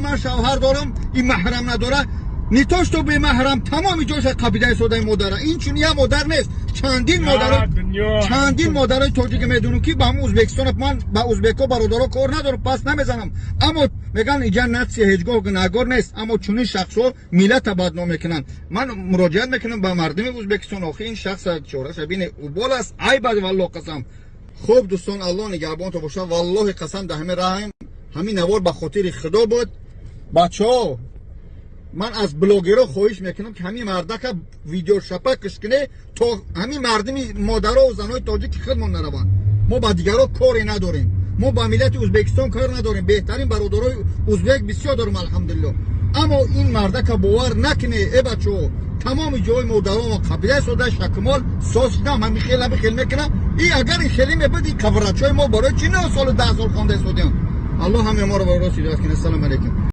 Ман шавҳар дорам, ин маҳрам надора. Не то что бемаҳрам, тамоми ҷоша қапида истодаи модара. Ин чун як модар нест, чандин модаро, чандин модарои тоҷика медонам, ки ба ҳамн Узбекистон. Ман ба узбекҳо, бародаро, кор надорам, пас намезанам, аммо меган, иҷа нация ҳеҷгоҳ гунаҳгор нест, аммо чунин шахсҳо миллата бадном мекунанд. Ман муроҷиат мекунам ба мардуми Узбекистон, охи ин шахса чораша бине, убол аст, айб аст, валлоҳ қасам. Хуб, дӯстон, Аллоҳ нигаҳбонто бошад. Валлоҳи қасам, дар ҳамин раҳм, ҳамин навор ба хотири Худо буд. Бачаҳо, ман аз блогерҳо хоҳиш мекунам, ки ҳамин мардака видеошапакш куне, то ҳамин мардуми модаро занои тоҷики худмон нараванд. Мо ба дигарро коре надорем, мо ба миллати Узбекистон кор надорем. Беҳтарин бародарои узбек бисёр дорем, алҳамдулилло, аммо ин мардака бовар накуне. Э, бачаҳо, тамоми ҷои модаромо қапида истода, шакмол соз шудам, ҳами хел, ҳами хел мекунам. И агар ин хеле мебуд, ин врачои мо барои чи 9 солу 10 сол хонда истодем? Аллоҳ ҳаме моро ба рост ҳидоят кунад. Ассалому алайкум.